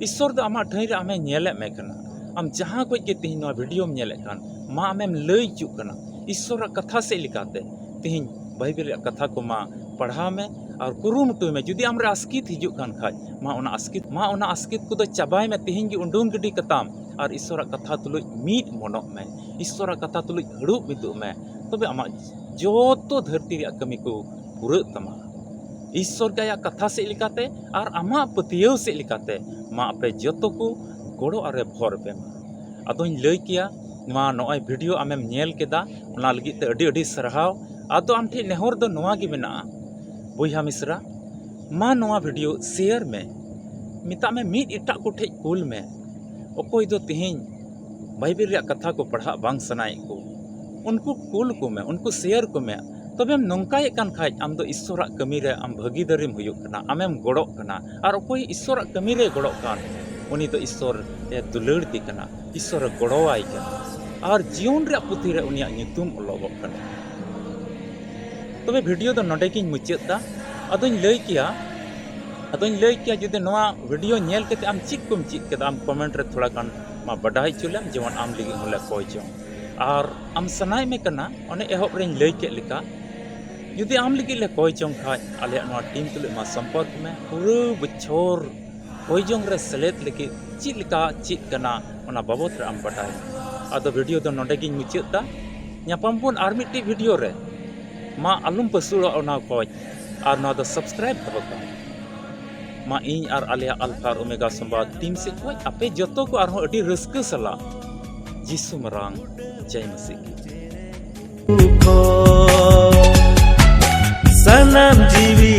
ᱤᱥᱥᱚᱨ ᱫᱚ ᱟᱢᱟᱜ ᱴᱷᱟᱹᱭ ᱨᱮ ᱟᱢᱮ ᱧᱮᱞᱮᱫ ᱢᱮ ᱠᱟᱱᱟ᱾ ᱟᱢ ᱡᱟᱦᱟᱸ ᱠᱷᱚᱡ ᱜᱮ ᱛᱮᱦᱮᱧ ᱱᱚᱣᱟ ᱵᱷᱤᱰᱤᱭᱳᱢ ᱧᱮᱞᱮᱫ ᱠᱟᱱ, ᱢᱟ ᱟᱢᱮᱢ ᱞᱟᱹᱭ ᱦᱚᱪᱚᱜ ᱠᱟᱱᱟ, ᱤᱥᱥᱚᱨᱟᱜ ᱠᱟᱛᱷᱟ ᱥᱮᱫ ᱞᱮᱠᱟᱛᱮ ᱛᱮᱦᱮᱧ ᱵᱟᱭᱵᱮᱞ ᱨᱮᱭᱟᱜ ᱠᱟᱛᱷᱟ ᱠᱚ ᱢᱟ ᱯᱟᱲᱦᱟᱣ ᱢᱮ ᱟᱨ ᱠᱩᱨᱩᱢᱩᱴᱩᱭ ᱢᱮ᱾ ᱡᱩᱫᱤ ᱟᱢᱨᱮ ᱟᱥᱠᱤᱛ ᱦᱤᱡᱩᱜ ᱠᱟᱱ ᱠᱷᱟᱡ, ᱢᱟ ᱚᱱᱟ ᱟᱥᱠᱤᱛ, ᱢᱟ ᱚᱱᱟ ᱟᱥᱠᱤᱛ ᱠᱚᱫᱚ ᱪᱟᱵᱟᱭ ᱢᱮ, ᱛᱮᱦᱮᱧ ᱜᱮ ᱩᱰᱩᱝ ᱜᱤᱰᱤ ᱠᱟᱛᱟᱢ ᱟᱨ ᱤᱥᱥᱚᱨᱟᱜ ᱠᱟᱛᱷᱟ ᱛᱩᱞᱩᱡ ᱢᱤᱫ ᱢᱚᱱᱚᱜ ᱢᱮ, ᱤᱥᱥᱚᱨᱟᱜ ᱠᱟᱛᱷᱟ ᱛᱩᱞᱩᱡ ᱦᱟᱹᱲᱩᱵ ᱢᱤᱫᱚᱜ ᱢᱮ᱾ ᱛᱚᱵᱮ ᱟᱢᱟᱜ ᱡᱚᱛᱚ ᱫᱷᱟᱹᱨᱛᱤ ᱨᱮᱭᱟᱜ ᱠᱟᱹᱢᱤ ᱠᱚ ᱯᱩᱨᱟᱹᱜ ᱛᱟᱢᱟ᱾ ᱤᱥᱥᱚᱨ ᱜᱮ ᱟᱭᱟᱜ ᱠᱟᱛᱷᱟ ᱥᱮᱫ ᱞᱮᱠᱟᱛᱮ ᱟᱨ ᱟᱢᱟᱜ ᱯᱟᱹᱛᱭᱟᱹᱣ ᱥᱮᱫ ᱞᱮᱠᱟᱛᱮ ᱢᱟ ᱟᱯᱮ ᱡᱚᱛᱚ ᱠᱚ ᱜᱚᱲᱚ ᱟᱨᱮ ᱵᱷᱚᱨ ᱯᱮ ᱢᱟ᱾ ᱟᱫᱚᱧ ᱞᱟᱹᱭ ᱠᱮᱭᱟ, ᱱᱚᱣᱟ ᱱᱚᱜᱼᱚᱭ ᱵᱷᱤᱰᱤᱭᱳ ᱟᱢᱮᱢ ᱧᱮᱞ ᱠᱮᱫᱟ, ᱚᱱᱟ ᱞᱟᱹᱜᱤᱫ ᱛᱮ ᱟᱹᱰᱤ ᱟᱹᱰᱤ ᱥᱟᱨᱦᱟᱣ᱾ ᱟᱫᱚ ᱟᱢ ᱴᱷᱮᱱ ᱱᱮᱦᱚᱨ ᱫᱚ ᱱᱚᱣᱟ ᱜᱮ ᱢᱮᱱᱟᱜᱼᱟ, ᱵᱚᱭᱦᱟ ᱢᱤᱥᱨᱟ, ᱢᱟ ᱱᱚᱣᱟ ᱵᱷᱤᱰᱤᱭᱳ ᱥᱮᱭᱟᱨ ᱢᱮ, ᱢᱮᱛᱟᱜ ᱢᱮ ᱢᱤᱫ ᱮᱴᱟᱜ ᱠᱚ ᱴᱷᱮᱡ ᱠᱩᱞ ᱢᱮ᱾ ᱚᱠᱚᱭ ᱫᱚ ᱛᱮᱦᱮᱧ ᱵᱟᱭᱵᱮᱞ ᱨᱮᱭᱟᱜ ᱠᱟᱛᱷᱟ ᱠᱚ ᱯᱟᱲᱦᱟᱜ ᱵᱟᱝ ᱥᱟᱱᱟᱭᱮᱫ ᱠᱚ, ᱩᱱᱠᱩ ᱠᱩᱞ ᱠᱚ ᱢᱮ, ᱩᱱᱠᱩ ᱥᱮᱭᱟᱨ ᱠᱚ ᱢᱮ᱾ ᱛᱚᱵᱮᱢ ᱱᱚᱝᱠᱟᱭᱮᱫ ᱠᱟᱱ ᱠᱷᱟᱡ, ᱟᱢ ᱫᱚ ᱤᱥᱥᱚᱨᱟᱜ ᱠᱟᱹᱢᱤ ᱨᱮ ᱟᱢ ᱵᱷᱟᱹᱜᱤᱫᱟᱨᱤᱢ ᱦᱩᱭᱩᱜ ᱠᱟᱱᱟ, ᱟᱢᱮᱢ ᱜᱚᱲᱚᱜ ᱠᱟᱱᱟ᱾ ᱟᱨ ᱚᱠᱚᱭ ᱤᱥᱥᱚᱨᱟᱜ ᱠᱟᱹᱢᱤ ᱨᱮ ᱜᱚᱲᱚᱜ ᱠᱟᱱ, ᱩᱱᱤ ᱫᱚ ᱤᱥᱥᱚᱨ ᱮ ᱫᱩᱞᱟᱹᱲ ᱫᱮ ᱠᱟᱱᱟ, ᱤᱥᱥᱚᱨ ᱮ ᱜᱚᱲᱚᱣᱟᱭ ᱠᱟᱱᱟ, ᱟᱨ ᱡᱤᱭᱚᱱ ᱨᱮᱭᱟᱜ ᱯᱩᱛᱷᱤ ᱨᱮ ᱩᱱᱤᱭᱟᱜ ᱧᱩᱛᱩᱢ ᱚᱞᱚᱜᱚᱜ ᱠᱟᱱᱟ᱾ ᱛᱚᱵᱮ ᱵᱷᱤᱰᱤᱭᱳ ᱫᱚ ᱱᱚᱰᱮ ᱜᱤᱧ ᱢᱩᱪᱟᱹᱫ ᱫᱟ᱾ ᱟᱫᱚᱧ ᱞᱟᱹᱭ ᱠᱮᱭᱟ, ᱟᱫᱚᱧ ᱞᱟᱹᱭ ᱠᱮᱭᱟ, ᱡᱩᱫᱤ ᱱᱚᱣᱟ ᱵᱷᱤᱰᱤᱭᱳ ᱧᱮᱞ ᱠᱟᱛᱮ ᱟᱢ ᱪᱮᱫ ᱠᱚᱢ ᱪᱮᱫ ᱠᱮᱫᱟ, ᱟᱢ ᱠᱚᱢᱮᱱᱴ ᱨᱮ ᱛᱷᱚᱲᱟ ᱜᱟᱱ ᱢᱟ ᱵᱟᱰᱟᱭ ᱦᱚᱪᱚ ᱞᱮᱢ, ᱡᱮᱢᱚᱱ ᱟᱢ ᱞᱟᱹᱜᱤᱫ ᱦᱚᱸᱞᱮ ᱠᱚᱭ ᱪᱚᱝ᱾ ᱟᱨ ᱟᱢ ᱥᱟᱱᱟᱭᱮᱫ ᱢᱮ ᱠᱟᱱᱟ, ᱚᱱᱮ ᱮᱦᱚᱵ ᱨᱮᱧ ᱞᱟᱹᱭ ᱠᱮᱫ ᱞᱮᱠᱟ, ᱡᱩᱫᱤ ᱟᱢ ᱞᱟᱹᱜᱤᱫ ᱞᱮ ᱠᱚᱭ ᱪᱚᱝ ᱠᱷᱟᱡ, ᱟᱞᱮᱭᱟᱜ ᱱᱚᱣᱟ ᱴᱤᱢ ᱛᱩᱞᱩᱡ ᱢᱟ ᱥᱚᱢᱯᱚᱨᱠ ᱢᱮ᱾ ᱯᱩᱨᱟᱹ ᱵᱚᱪᱷᱚᱨ ᱠᱚᱭ ᱡᱚᱝ ᱨᱮ ᱥᱮᱞᱮᱫ ᱞᱟᱹᱜᱤᱫ ᱪᱮᱫ ᱞᱮᱠᱟ ᱪᱮᱫ ᱠᱟᱱᱟ, ᱚᱱᱟ ᱵᱟᱵᱚᱛ ᱨᱮ ᱟᱢ ᱵᱟᱰᱟᱭ ᱢᱮ᱾ ᱟᱫᱚ ᱵᱷᱤᱰᱤᱭᱳ ᱫᱚ ᱱᱚᱰᱮ ᱜᱤᱧ ᱢᱩᱪᱟᱹᱫ ᱫᱟ᱾ ᱧᱟᱯᱟᱢ ᱵᱚᱱ ᱟᱨ ᱢᱤᱫᱴᱤᱡ ᱵᱷᱤᱰᱤᱭᱳ ᱨᱮ᱾ ᱢᱟ ᱟᱞᱚᱢ ᱯᱟᱹᱥᱩᱲᱚᱜ ᱚᱱᱟ ᱠᱷᱚᱡ, ᱟᱨ ᱱᱚᱣᱟ ᱫᱚ ᱥᱟᱵᱥᱠᱨᱟᱭᱤᱵ ᱫᱚᱦᱚ ᱠᱟᱜ ᱢᱟ᱾ ᱤᱧ ᱟᱨ ᱟᱞᱮᱭᱟᱜ ᱟᱞᱯᱷᱟ ᱟᱨ ᱳᱢᱮᱜᱟ ᱥᱚᱢᱵᱟᱫ ᱴᱤᱢ ᱥᱮᱫ ᱠᱷᱚᱡ ᱟᱯᱮ ᱡᱚᱛᱚ ᱠᱚ ᱟᱨᱦᱚᱸ ᱟᱹᱰᱤ ᱨᱟᱹᱥᱠᱟᱹ ᱥᱟᱞᱟᱜ ᱡᱤᱥᱩ ᱢᱟᱨᱟᱝ ᱡᱟᱭ ᱢᱟᱹᱥᱤ ᱠᱤ᱾ ᱥᱟᱱᱟᱢ ᱡᱤᱣᱤ